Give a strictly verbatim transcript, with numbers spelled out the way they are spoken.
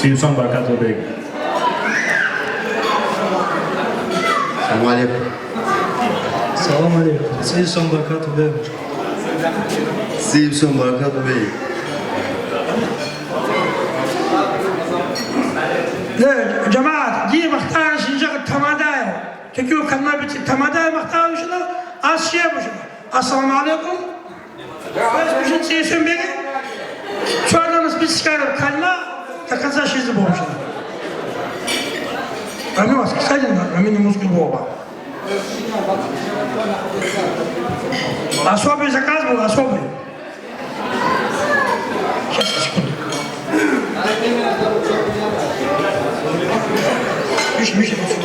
Инсан баркат бегь. Салам алейкум. Салам алейкум. Цин сон баркат бегь. Цин сон баркат бегь. Э, жамагӀат, дие махтарал жинжа тамадая. Текев калма бици тамадая махтарал жинжа, ас шия бушна. Ассаламу алейкум. Бушин цесен беги. Чуаранас бицкараб калма, до конца шизе бушна. Рамин вас, кстати, Рамин мускул боба. Особый заказ был, особый. Сейчас, секунду. Миша, Миша, Миша.